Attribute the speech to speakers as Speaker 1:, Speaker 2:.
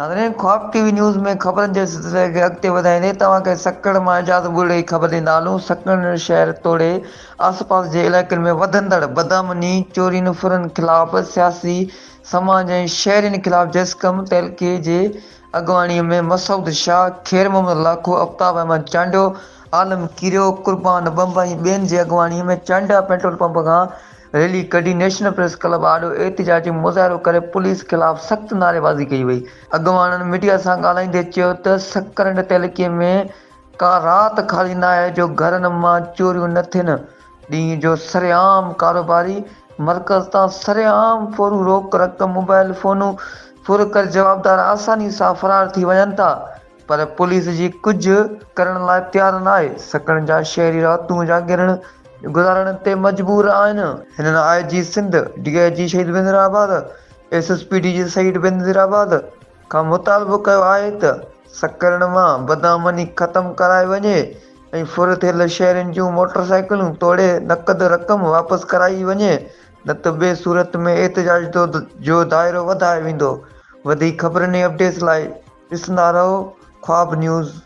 Speaker 1: ناظرين خواب ٽي V news ۾ خبرن جي سلسلي کي اڳتي وڌائيندي توهان کي سڪرنڊ مان اعجاز ٻرڙي خبر ڏيندا هلون سڪرنڊ شهر توڙي آس پاس جي علائقن ۾ وڌندڙ بدامني چورين ڦرن خلاف سياسي سماج ۽ شهرين خلاف جسقم تعلقي جي اڳواڻي ۾ مسعود شاهه، خير محمد لاکو، افتاب احمد چانڊيو، عالم ڪيريو، قربان ٻنب ۽ ٻين جي اڳواڻي ۾ چانڊيا پيٽرول پمپ کان ريلي ڪڍي نيشنل پريس ڪلب آڏو احتجاجي مظاهرو ڪري پوليس خلاف سخت نعريبازي ڪئي وئي. اڳواڻن ميڊيا سان ڳالهائيندي چيو ته سڪرنڊ تعلقي ۾ ڪا رات خالي ناهي جو گهرن مان چوريون نه ٿين، ڏينهن جو سرعام ڪاروباري مرڪز تان سرعام ڦورو روڪ رقم موبائل فونون ڦر ڪري جوابدار آساني سان فرار ٿي وڃن ٿا. پر پوليس جي ڪجهه ڪرڻ لاء تيار ناهي، سڪڻ جا شهري راتون جاڳرڻ گذارڻ تي مجبور آهن. هنن I G Sindh, D I G Shaheed Benazirabad, S S P D G Shaheed Benazirabad کان مطالبو ڪيو آهي ته سڪرڻ مان بدامني ختم ڪرائي وڃي ۽ ڦر ٿيل شهرين جون موٽرسائيڪلون توڙي نقد رقم واپس ڪرائي وڃي نه ته ٻي صورت ۾ احتجاج جو دائرو وڌايو ويندو. وڌيڪ خبرن ۽ اپڊيٽس لاء ڏسندا رهو خواب نيوز.